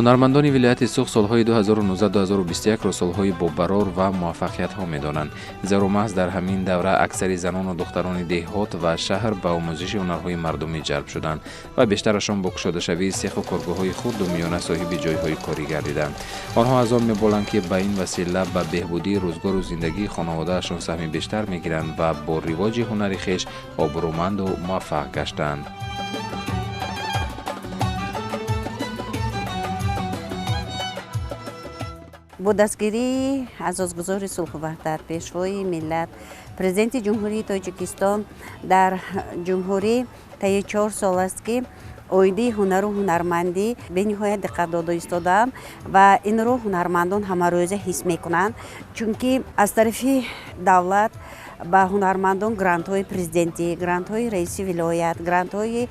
Ҳунармандони вилояти Суғд солҳои 2019-2021-ро солҳои бобарор ва муваффақиятҳо медонанд, зеро маҳз дар ҳамин давра аксари занону духтарони деҳот ва шаҳр ба омӯзиши ҳунарҳои мардумӣ ҷалб шуданд ва бештарашон бо кушодашавии сеху коргоҳҳои хурду миёна соҳиби ҷойҳои корӣ гардиданд. Онҳо аз он меболанд, ки ба ин васила ба беҳбудии рӯзгору зиндагии хонаводаашон саҳми бештар мегиранд ва бо ривоҷи ҳунари хеш обрӯманду муваффақ гаштанд. Бо дастгирии асосгузори сулҳу ваҳдат, пешвои миллат, президенти Ҷумҳурии Тоҷикистон дар ҷумҳурӣ таи 4 сол аст, ки оиди ҳунару ҳунармандӣ бениҳоят диққат дода истодаам ва инро ҳунармандон ҳамарӯза ҳис мекунанд, чунки аз тарафи давлат ба ҳунармандон грантҳои президентӣ, грантҳои раиси вилоят, грантҳои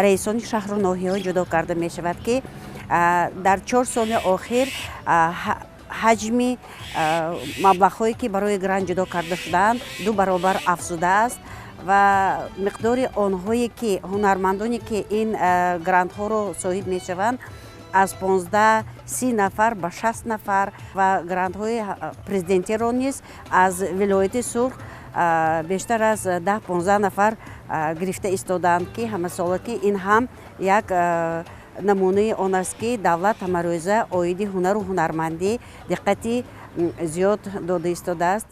раисони шаҳру ноҳияҳо ҷудо карда мешавад, ки дар 4 соли охир ҳаҷми маблағҳое, ки барои грант ҷудо карда шудаанд, 2 баробар афзудааст ва миқдори онҳое ки ҳунармандоне, ки ин грантҳоро соҳиб мешаванд, аз 15-30 нафар ба 60 нафар ва грантҳои президентиро низ аз вилояти Суғд бештар аз 10-15 нафар гирифта истодаанд, ки ҳамасола, ки ин ҳам як намунаи он аст, ки давлат ҳамарӯза оиди ҳунару ҳунармандӣ диққати зиёд дода истодааст.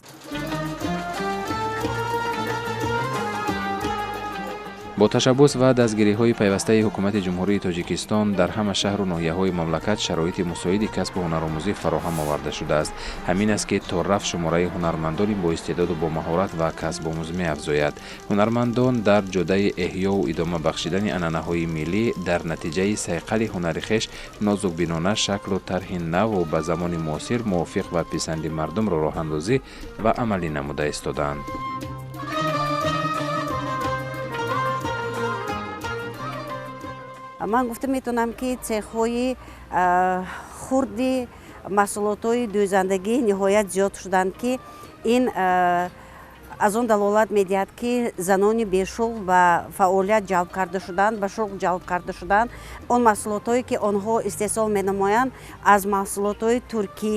Бо ташаббус ва дастгириҳои пайвастаи ҳукумати Ҷумҳурии Тоҷикистон дар ҳама шаҳру ноҳияҳои мамлакат шароити мусоиди касбу ҳунаромӯзӣ фароҳам оварда шудааст. Ҳамин аст, ки то рафт шумораи ҳунармандони боистеъдоду бомаҳорат ва касбомӯз меафзояд. Ҳунармандон дар ҷодаи эҳёву идома бахшидани анъанаҳои миллӣ дар натиҷаи сайқали ҳунари хеш нозукбинона шаклу тарҳи наву ба замони муосир мувофиқ ва писанди мардумро роҳандозӣ ва амалӣ намуда истодаанд. Ман гуфта метавонам, ки цехҳои хурди маҳсулотҳои дӯзандагӣ ниҳоят зиёд шуданд, ки ин аз он далолат медиҳад, ки занони бешуғл ба фаъолият ҷалб карда шуданд, ба шуғл ҷалб карда шуданд. Он маҳсулотҳое, ки онҳо истеҳсол менамоянд, аз маҳсулотҳои туркӣ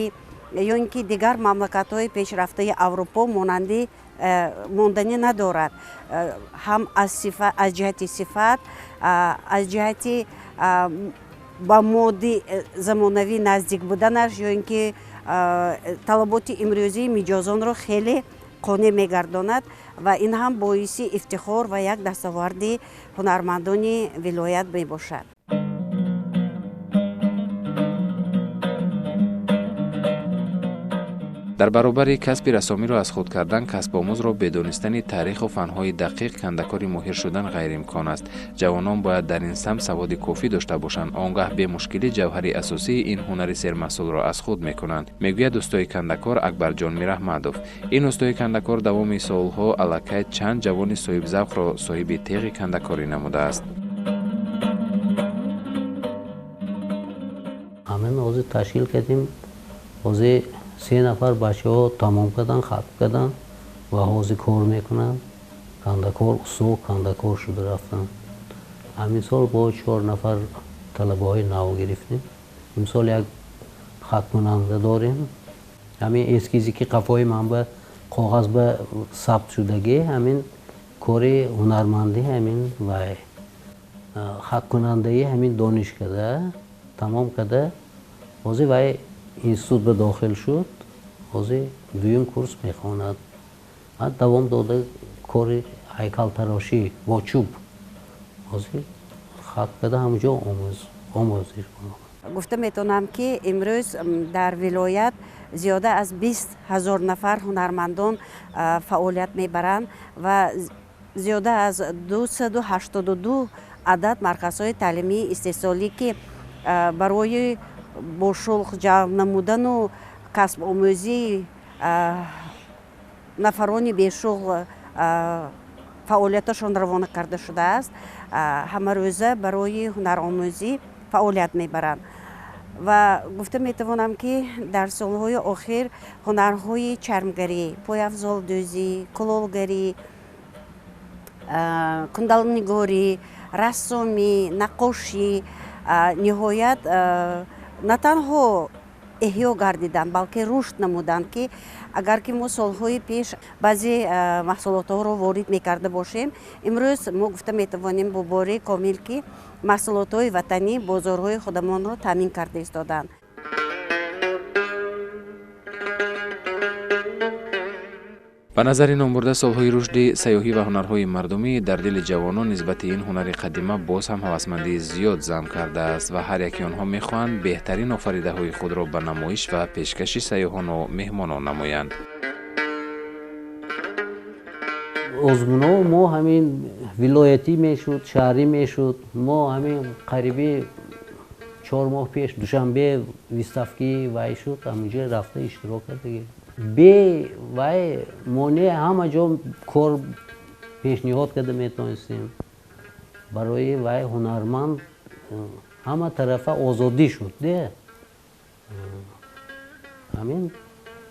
ё ин ки дигар мамлакатҳои пешрафтаи Аврупо монданӣ надорад. Ҳам аз ҷиҳати сифат, аз ҷиҳати ба моди замонавӣ наздик буданаш ё ин ки талаботи имрӯзии миҷозонро хеле қонеъ мегардонад ва ин ҳам боиси ифтихор ва як дастоварди ҳунармандони вилоят мебошад. Дар баробари касби рассомиро аз худ кардан, касбомӯзро бедонистани таъриху фанҳои дақиқ кандакори моҳир шудан ғайриимкон аст. Ҷавонон бояд дар ин самт саводи кофӣ дошта бошанд, он гаҳ бемушкилӣ ҷавҳари асосии ин ҳунари сермаҳсулро аз худ мекунанд, мегӯяд устои кандакор Акбарҷон Мираҳмадов. Ин устои кандакор давоми солҳо аллакай чанд ҷавони соҳибзавқро соҳиби теғи кандакорӣ намудааст. Ҳамин ҳозир ташкил кардем, ҳозир 3 нафар бачаҳо тамом кардан, хатм кардан ва ҳозир кор мекунанд. Кандакор, усто кандакор шуда рафтанд. Ҳамин сол бо 4 нафар талабаҳои нав гирифтем. Имсол як хатмкунанда дорем. Ҳамин эскизе, ки қафои ман ба коғаз ба сабт шудагӣ, ҳамин кори ҳунармандӣ, ҳамин вай хаткунандаи ҳамин донишкада тамом карда, ҳозир вай институт ба дохил шуд, ҳозир дуюм курс мехонад. Давом дода кори ҳайкалтарошӣ бо чӯб, ҳозир хат карда ҳамҷо омӯзиш. Гуфта метавонам, ки имрӯз дар вилоят зиёда аз 20 000 нафар ҳунармандон фаъолият мебаранд ва зиёда аз 282 адад марказҳои таълимии истеҳсолӣ, ки барои бо шуғл ҷалб намудану касбомӯзии нафарони бешуғл фаъолияташон равона карда шудааст, ҳамарӯза барои ҳунаромӯзӣ фаъолият мебаранд. Ва гуфта метавонам, ки дар солҳои охир ҳунарҳои чармгарӣ, пойафзолдӯзӣ, кулолгарӣ, кундалнигорӣ, рассомӣ, наққошӣ ниҳоят на танҳо эҳё гардиданд, балки рушд намуданд, ки агар ки мо солҳои пеш баъзе маҳсулотҳоро ворид мекарда бошем, имрӯз мо гуфта метавонем бо бори комил, ки маҳсулотҳои ватанӣ бозорҳои худамонро таъмин карда истоданд. Ба назари номбурда, солҳои рушди сайёҳӣ ва ҳунарҳои мардумӣ дар дили ҷавонон нисбати ин ҳунари қадима боз ҳам ҳавасмандии зиёд зам кардааст ва ҳар яки онҳо мехоҳанд беҳтарин офаридаҳои худро ба намоиш ва пешкаши сайёҳону меҳмонон намоянд. Озмунҳо мо ҳамин вилоятӣ мешуд, шаҳрӣ мешуд. Мо ҳамин қариби 4 моҳ пеш Душанбе выставки вай шуд, ҳаминҷо рафта иштирок кардагем. Бе вай монеъ ҳама ҷо кор пешниҳод карда метавонистем. Барои вай ҳунарманд ҳама тарафа озодӣ шуд, де ҳамин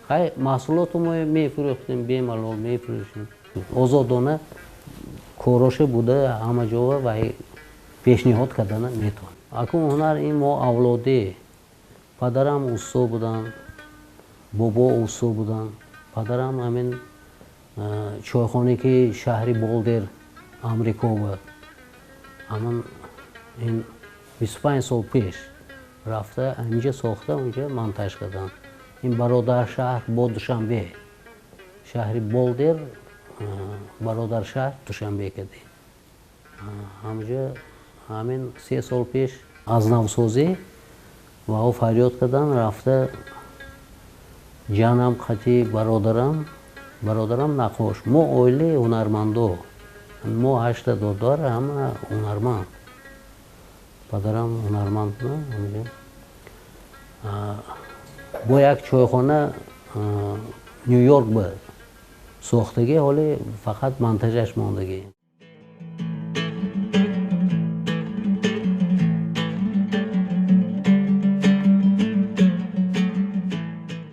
хай маҳсулоту мо мефурӯхтем, бемалол мефурӯшем, озодона короша буда, ҳама ҷо вай пешниҳод кардана метавонем. Акун ҳунар ин мо авлодӣ, падарам уссо буданд, бобо уссо буданд. Падарам ҳамин чойхоне, ки шаҳри Болдер, Амрико буд, ҳамин ин 25 сол пеш рафта инҷа сохта, унҷа монтаж карданд. Ин бародаршаҳр бо Душанбе, шаҳри Болдер бародаршаҳр Душанбе кардем. Ҳамҷа ҳамин 3 сол пеш аз навсозӣ ва ӯ фарёд карданд, рафта ҷанам қати бародарам, бародарам наққош. Мо оилаи ҳунармандо, мо ҳашта додар, ҳама ҳунарманд. Падарам ҳунарманд буда. Бо як чойхона Ню Йорк буд сохтагӣ, ҳоле фақат монтажаш мондагӣ.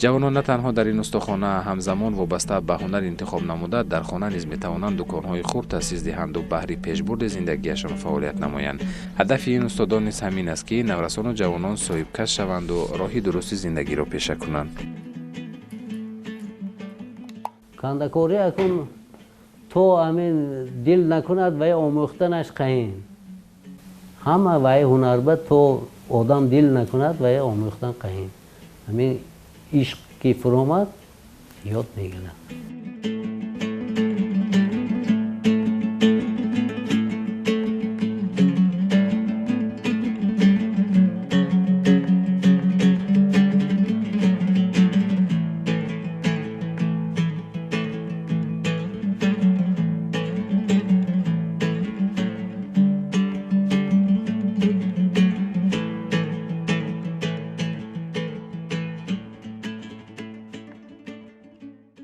Ҷавонон на танҳо дар ин устохона, ҳамзамон вобаста ба ҳунар интихоб намуда, дар хона низ метавонанд дуконҳои хурд таъсис диҳанду баҳри пешбурди зиндагиашон фаъолият намоянд. Ҳадафи ин устодон низ ҳамин аст, ки наврасону ҷавонон соҳибкас шаванду роҳи дурусти зиндагиро пеша кунанд. Кандакорӣ акун то ҳамин дил накунад, вай омӯхтанаш қаин. Ҳама вай ҳунарба то одам дил накунад, вай омӯхтан қаин. Ҳамин ишқ ки фуромад, ёд мегирад.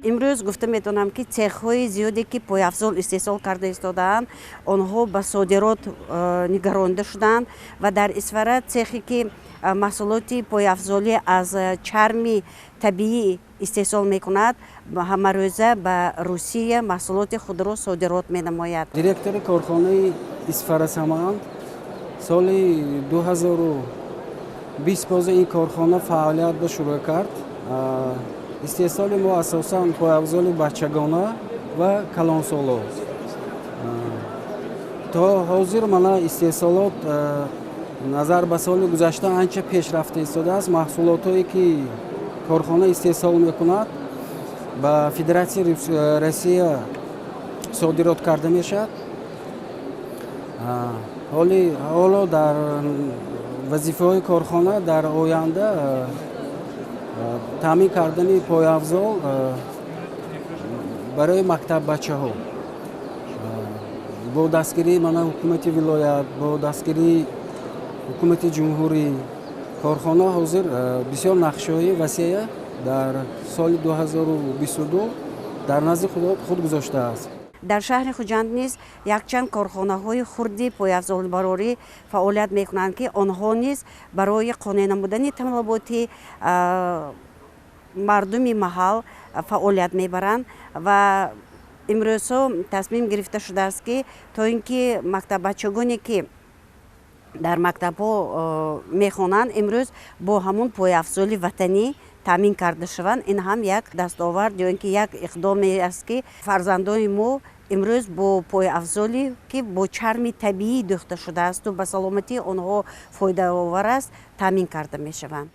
Имрӯз гуфта метавонам, ки цехҳои зиёде, ки пойафзол истеҳсол карда истодаанд, онҳо ба содирот нигаронида шуданд ва дар Исфара цехе, ки маҳсулоти пойафзолӣ аз чарми табиӣ истеҳсол мекунад, ҳамарӯза ба Русия маҳсулоти худро содирот менамояд. Директори корхонаи Исфара Саманд. Соли 2020 боза ин корхона фаъолият ба шурӯъ кард. Истеҳсоли мо асосан пойафзоли бачагона ва калонсоло. То ҳозир мана истеҳсолот назар ба соли гузашта анча пешрафта истодааст. Маҳсулотҳое, ки корхона истеҳсол мекунад, ба Федератсияи Россия содирот карда мешавад. Ҳоло дар вазифаҳои корхона дар оянда таъмин кардани пойафзол барои мактаббачаҳо. Бо дастгирии мана ҳукумати вилоят, бо дастгирии ҳукумати ҷумҳурӣ корхона ҳозир бисёр нақшаҳои васеа дар соли 2022 дар назди худ гузоштааст. Дар шаҳри Хуҷанд низ якчанд корхонаҳои хурди пойафзолбарорӣ фаъолият мекунанд, ки онҳо низ барои қонеъ намудани талаботи мардуми маҳал фаъолият мебаранд ва имрӯзҳо тасмим гирифта шудааст, ки то ин ки мактаббачагоне, ки дар мактабҳо мехонанд, имрӯз бо ҳамун пойафзоли ватанӣ таъмин карда шаванд. Ин ҳам як дастовард ё ин ки як иқдоме аст, ки фарзандони мо имрӯз бо пойафзоле, ки бо чарми табиӣ дӯхта шудаасту ба саломатии онҳо фоидаовар аст, таъмин карда мешаванд.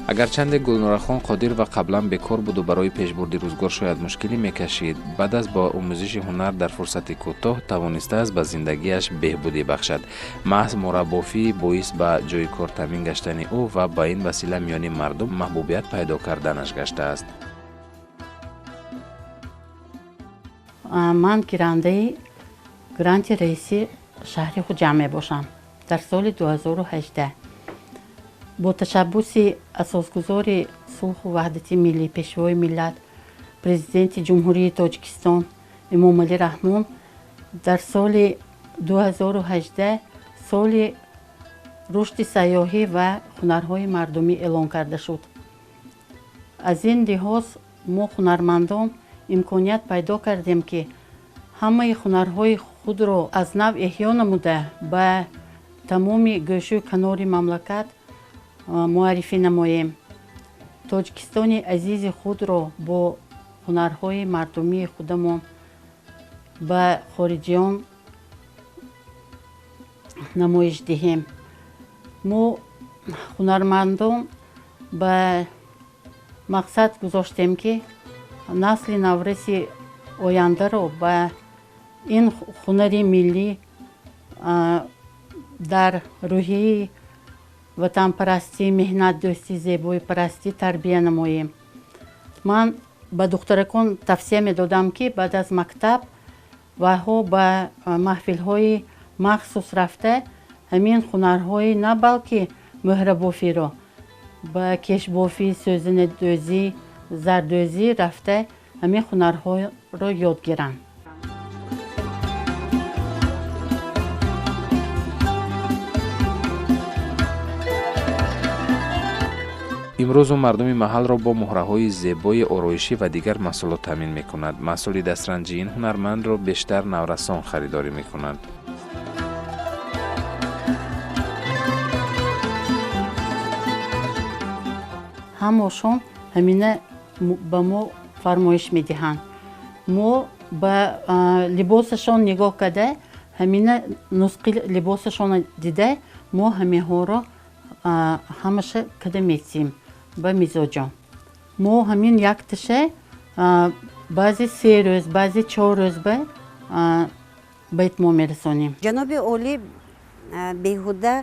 Агарчанде Гулнорахон Қодирова қаблан бекор буду барои пешбурди рӯзгор шояд мушкилӣ мекашид, баъд аз бо омӯзиши ҳунар дар фурсати кӯтоҳ тавонистааст ба зиндагиаш беҳбудӣ бахшад. Маҳз мӯрабофӣ боис ба ҷойи кор таъмин гаштани ӯ ва ба ин васила миёни мардум маҳбубият пайдо карданаш гаштааст. Ман гирандаи гранти раиси шаҳри Хуҷанд мебошам. Дар соли 2018 бо ташаббуси асосгузори сулҳу ваҳдати миллӣ, Пешвои миллат, Президенти Ҷумҳурии Тоҷикистон Эмомалӣ Раҳмон дар соли 2018 соли рушди сайёҳӣ ва ҳунарҳои мардумӣ эълон карда шуд. Аз ин лиҳоз мо ҳунармандон имконият пайдо кардем, ки ҳамаи ҳунарҳои худро аз нав эҳё намуда, ба тамоми гӯшӯ канори мамлакат муаррифӣ намоем. Тоҷикистони азизи худро бо ҳунарҳои мардумии худамон ба хориҷиён намоиш диҳем. Мо ҳунармандон ба мақсад гузоштем, ки насли навраси ояндаро ба ин ҳунари миллӣ дар рӯҳияи ватанпарастӣ, меҳнатдӯстӣ, зебоипарастӣ тарбия намоем. Ман ба духтаракон тавсия медодам, ки баъд аз мактаб вайҳо ба маҳфилҳои махсус рафта, ҳамин ҳунарҳои на балки мӯҳрабофиро, ба кешбофӣ, сӯзанадӯзӣ, зардӯзӣ рафта, ҳамин ҳунарҳоро ёд гиранд. Имрӯз ӯ мардуми маҳалро бо муҳраҳои зебои ороишӣ ва дигар маҳсулот таъмин мекунад. Маҳсули дастранҷи ин ҳунармандро бештар наврасон харидорӣ мекунанд. Ҳамошон ҳамина ба мо фармоиш медиҳанд. Мо ба либосашон нигоҳ карда, ҳамина нусқи либосашонро дида, мо ҳаминҳоро ҳамаша када метиҳем ба мизоҷон. Мо ҳамин якташа баъзе 3 рӯз, баъзе 4 рӯз ба итмом мерасонем. Ҷаноби олӣ беҳуда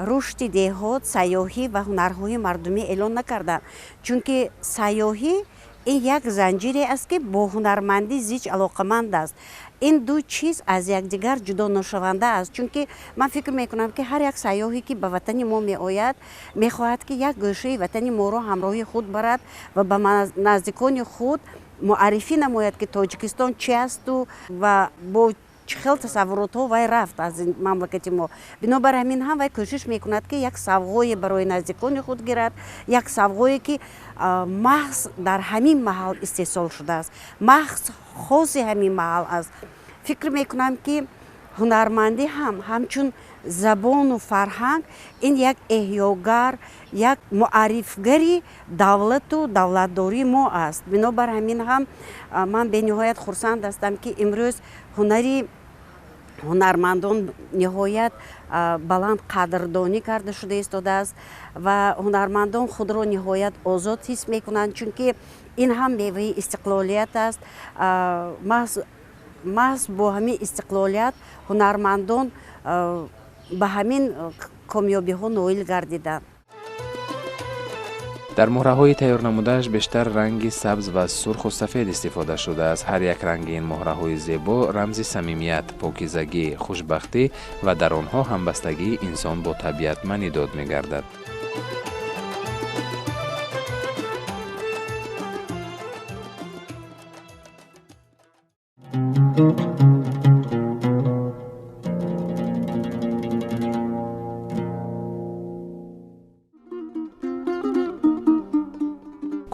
рушди деҳот, сайёҳӣ ва ҳунарҳои мардумӣ эълон накарданд, чунки сайёҳӣ ин як занҷире аст, ки бо ҳунармандӣ зич алоқаманд аст. Ин ду чиз аз якдигар ҷудо нашаванда аст, чунки ман фикр мекунам, ки ҳар як сайёҳе, ки ба ватани мо меояд, мехоҳад, ки як гӯшаи ватани моро ҳамроҳи худ барад ва ба наздикони худ муаррифӣ намояд, ки Тоҷикистон чи асту ва бо чӣ хел тасаввуротҳо вай рафт аз мамлакати мо. Бинобар ҳамин ҳам вай кӯшиш мекунад, ки як савғое барои наздикони худ гирад, як савғое, ки маҳз дар ҳамин маҳал истеҳсол шудааст, маҳз хоси ҳамин маҳал аст. Фикр мекунам, ки ҳунармандӣ ҳам ҳамчун забону фарҳанг ин як эҳёгар, як муаррифгари давлату давлатдории мо аст. Бинобар ҳамин ҳам ман бениҳоят хурсанд ҳастам, ки имрӯз ҳунари ҳунармандон ниҳоят баланд қадрдонӣ карда шуда истодааст ва ҳунармандон худро ниҳоят озод ҳис мекунанд, чунки ин ҳам меваи истиқлолият аст. Маҳз бо ҳамин истиқлолият ҳунармандон ба ҳамин комёбиҳо ноил гардиданд. Дар муҳраҳои тайёрнамудааш бештар ранги сабз ва сурху сафед истифода шудааст. Ҳар як ранги ин муҳраҳои зебо рамзи самимият, покизагӣ, хушбахтӣ ва дар онҳо ҳамбастагии инсон бо табиат маънидод мегардад.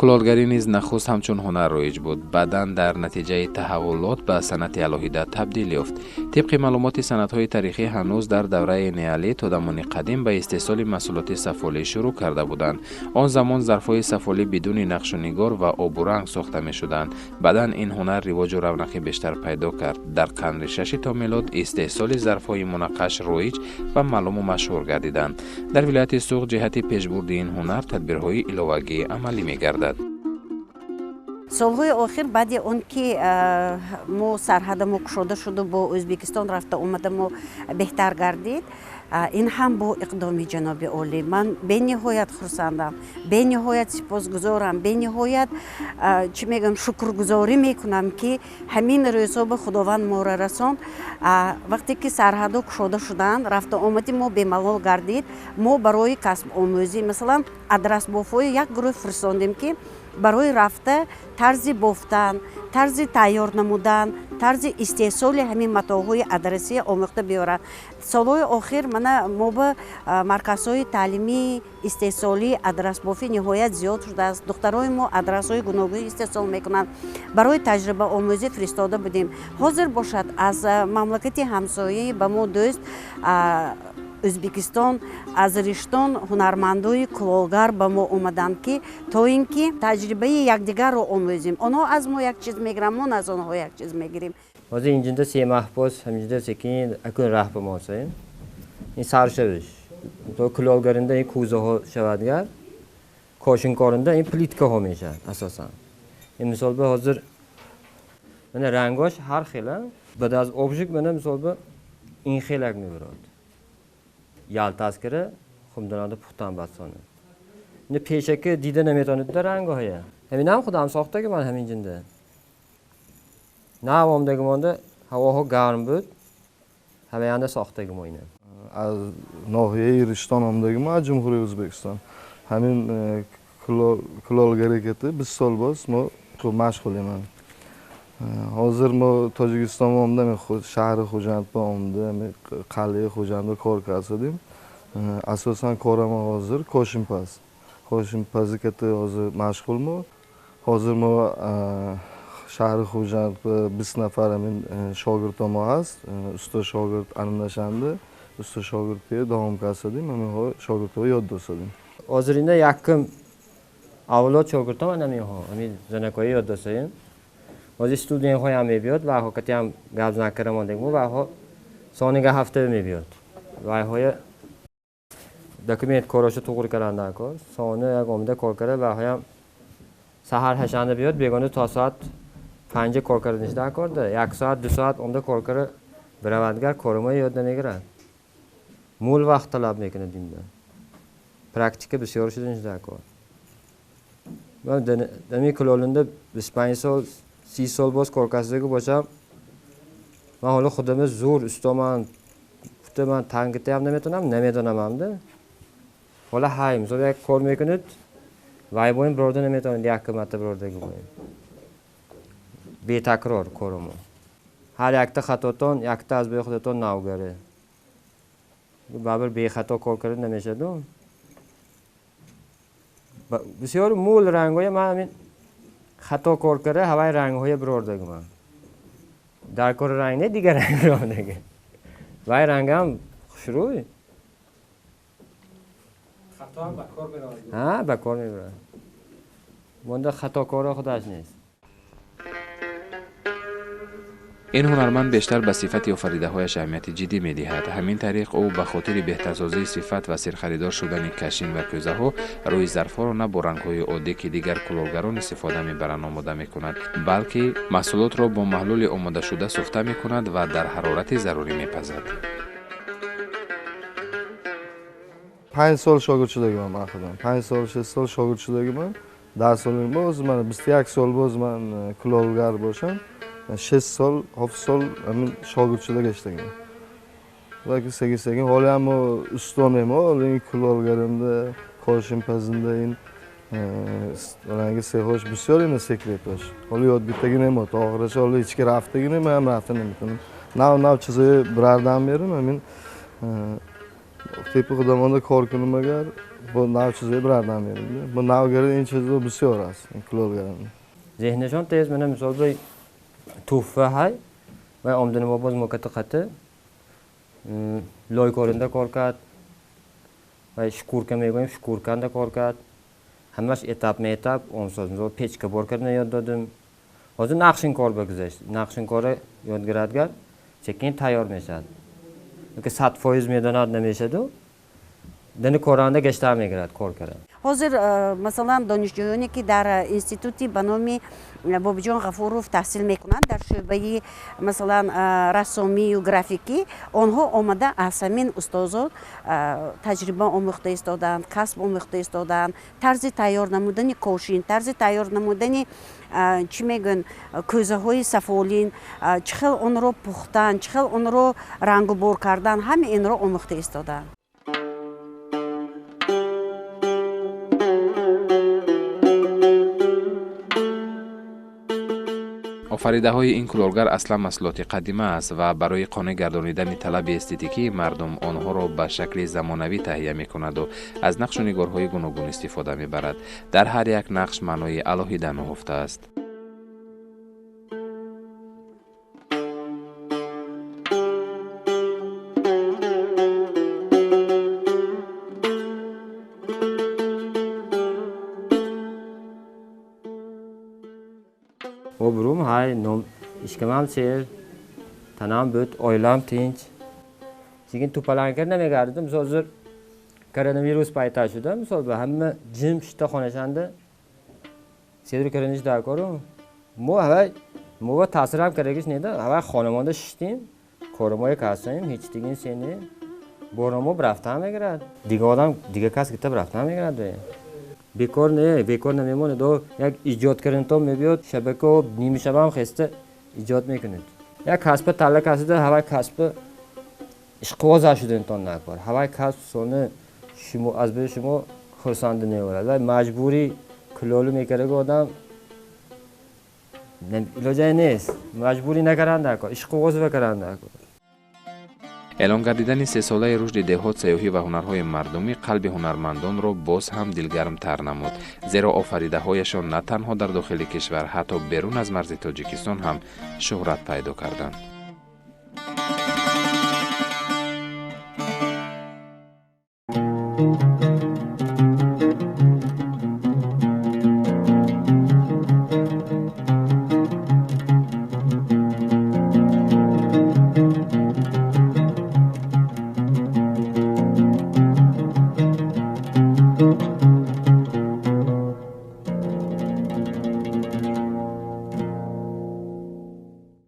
Кулолгарӣ низ нахуст ҳамчун ҳунар роиҷ буд, баъдан дар натиҷаи таҳаввулот ба санъати алоҳида табдил ёфт. Тибқи маълумоти санадҳои таърихӣ, ҳанӯз дар давраи неолит одамони қадим ба истеҳсоли маҳсулоти сафолӣ шурӯъ карда буданд. Он замон зарфҳои сафолӣ бидуни нақшу нигор ва обу ранг сохта мешуданд. Баъдан ин ҳунар ривоҷу равнақи бештар пайдо кард. Дар қарни шаши то милод истеҳсоли зарфҳои мунаққаш роиҷ ва маълуму машҳур гардиданд. Дар вилояти Суғд ҷиҳати пешбурди ин ҳунар тадбирҳои иловагӣ амалӣ мегардад. Солҳои охир, баъди он ки мо сарҳадамо кушода шуду бо Ӯзбекистон рафта омадамо беҳтар гардид, ин ҳам бо иқдоми ҷаноби олӣ. Ман бениҳоят хурсандам, бениҳоят сипосгузорам, бениҳоят, чӣ мегӯям, шукргузорӣ мекунам, ки ҳамин рӯзҳо ба Худованд моро расонд. Вақте ки сарҳадҳо кушода шуданд, рафта омади мо бемалол гардид. Мо барои касбомӯзӣ, масалан, адрасбофҳои як гурӯҳ фирсондем, ки барои рафта тарзи бофтан, тарзи тайёр намудан, тарзи истеҳсоли ҳамин матоъҳои адрасия омӯхта биёранд. Солҳои охир мана мо ба марказҳои таълимии истеҳсолии адрасбофӣ ниҳоят зиёд шудааст. Духтарои мо адрасҳои гуногун истеҳсол мекунанд. Барои таҷрибаомӯзӣ фиристода будем. Ҳозир бошад, аз мамлакати ҳамсояи ба мо дӯст Ӯзбекистон, аз Риштон ҳунармандои кулолгар ба мо омаданд, ки то ин ки таҷрибаи якдигарро омӯзем. Онҳо аз мо як чиз мегиранд, мо аз онҳо як чиз мегирем. Ҳозир инҷинда 3 маҳ боз ҳаминҷида секин акун раҳ ба мосаем. Ин саршавиш. То кулолгаринда ин кӯзаҳо шавадгар, кошинкоринда ин плиткаҳо мешавад асосан. Ин мисол ба ҳозир мана рангош ҳар хел, баъд аз обжиг мана мисол ба ин хелак мебарад. Ялтаскира хумданада пухтан басона. Ини пешаки дида наметонидда рангоҳая. Ҳаминам худам сохтаги ман ҳаминҷинда. Нав омдаги монда, ҳавоҳо гарм буд, ҳамаянда сохтаги мо ина. Аз ноҳияи Риштон омдагиман, аз Ҷумҳурии Ӯзбекистон. Ҳамин кулолгарӣ кати 20 сол боз мо машғулиман. Ҳозир мо Tojikistonga омдам, шаҳри Xo'jandga омда, qal'aи Xo'jandda кор кардем. Асосан корама ҳозир кошинпаз. Кошинпази кати ҳозир машғулмо. Ҳозир мо шаҳри Xo'jand 20 нафар ҳамин шогирдомо ҳаст. Usta shogird anlashandi. Usta shogirdga davom qilsadim, ҳаминҳо шогирдҳо ёд досадим. Ҳозир инда якум авлод шогирдҳо ман ҳаминҳо, ҳамин занакҳои ёд досаем. Ҳозир студентҳоям мебиёд, вайҳо катиам гап накарда мондагимо, вайҳо сонига ҳафта мебиёд. Вайҳоя документ корошо туғри каранда кор. Сони як омада кор карда, вайҳоям саҳар ҳашанда биёд, бегона то соат 5 кор карда нишда корда. 1 соат, 2 соат омада кор карда биравадгар, коримои ёд намегирад. Мул вақт талаб мекунад инда. Практика бисёр шуда нишда кор. Ман дами кулолинда 25 сол, 30 сол боз кор кардагӣ бошам, ман ҳоло худаме зӯр устоман гуфта ман тангитаям наметавонам, намедонамамда. Ҳола ҳай, мисол, як кор мекунед, вай боин бирорда наметавонед, як марта бирордаги боин. Бетакрор коромо. Ҳар якта хатотон, якта аз бӯи худатон навгаре. Барбир бехато кор карда намешаду. Бисёр мул рангҳоя ман ҳамин хато кор карда, ҳавай рангҳоя бирордаги ман. Дар кори ранг не, дигар ранг бирордаги. Вай рангам хушрӯй. Хатоам ба кор меравад. Ҳа, ба кор мебарад. Монда хатокоро худаш нест. Ин ҳунарманд бештар ба сифати офаридаҳояш аҳамияти ҷиддӣ медиҳад. Ҳамин тариқ, ӯ ба хотири беҳтарсозии сифат ва серхаридор шудани кашин ва кӯзаҳо рӯи зарфҳоро на бо рангҳои оддӣ, ки дигар кулолгарон истифода мебаранд, омода мекунад, балки маҳсулотро бо маҳлули омодашуда суфта мекунад ва дар ҳарорати зарурӣ мепазад. 5 сол шогирд шудагиман ман худам. 5 сол, 6 сол шогирд шудагиман. Dars olayman o'zi mana 21 сол боз ман кулолгар бошам. 6 сол, 7 сол men shogirdchilik ishlagan. Lekin sekin-sekin hali ham ustom emas, lekin kulolgarimda, koshinpazinda in rangi sehosh bisyor endi sekretош. Hali yod bittagina emas, oxirigacha hali ichki raftagina men ham raftini bilaman. Nav chizoyi birardan beri men tepa xudomonda kor kunim agar bu nav chizoyi birardan beri. Bu navgari ин чизо бисёр аст, ин кулолгаримда. Зеҳнашон тез мана мисол туҳфа ҳай ва омдани мо боз мокати қати лойкоринда кор кард ва шкурка мегӯем, шкурканда кор кард. Ҳамаш этап-метап омсоз. Мисол печка бор кардан ёд додим. Ҳозир нақшинкор ба гузашт. Нақшинкора ёд гирадгар sekin tayyor мешавад. Ки 100% медонад намешаду. Дани коранда гаштар мегирад кор кардан. Ҳозир масалан донишҷӯёне ки дар институти ба номи Бобиҷон Ғафуров таҳсил мекунанд дар шӯъбаи масалан рассомию графикӣ, онҳо омада аз ҳамин устозот таҷриба омӯхта истодаанд, касб омӯхта истодаанд, тарзи тайёр намудани кошин, тарзи тайёр намудани чӣ мегӯянд кӯзаҳои сафолин, чӣ хел онро пухтан, чӣ хел онро рангубор кардан, ҳама инро омӯхта истодаанд. Офаридаҳои ин кулолгар аслан маҳсулоти қадима аст ва барои қонеъ гардонидани талаби эстетикии мардум онҳоро ба шакли замонавӣ таҳия мекунаду аз нақшу нигорҳои гуногун истифода мебарад. Дар ҳар як нақш маънои алоҳида нуҳуфтааст. Обрум ҳай, ном ишкамам сер, танам буд, оилам тинч. Sekin tupalanka намегардидим. Misol hozir koronavirus payti шуда, misol hamma jim shita xonashanda sedr kirinish darkoru. Мо ҳавай мо таъсир ҳам кардагиш неда, ҳавай хонамонда шиштим, коримои касоим, ҳеч дигин сени борамо рафта мегирад. Дига одам, дига кас гита рафта мегирад. Бекор не, бекор намемонад. О як иҷод карданто мебиёд, шабака нимшабам хеста иҷод мекунад. Як касба талла касида ҳавай касба ишқивоза шудантон накор. Ҳавай касб сони шумо аз бери шумо хурсанди меорад. Ва маҷбурӣ кулолу мекардаги одам илоҷае нест. Маҷбурӣ накардан накор, ишқивоза кардан накор. Эълон гардидани сесолаи рушди деҳот, сайёҳӣ ва ҳунарҳои мардумӣ қалби ҳунармандонро боз ҳам дилгармтар намуд, зеро офаридаҳояшон на танҳо дар дохили кишвар, ҳатто берун аз марзи Тоҷикистон ҳам шӯҳрат пайдо карданд.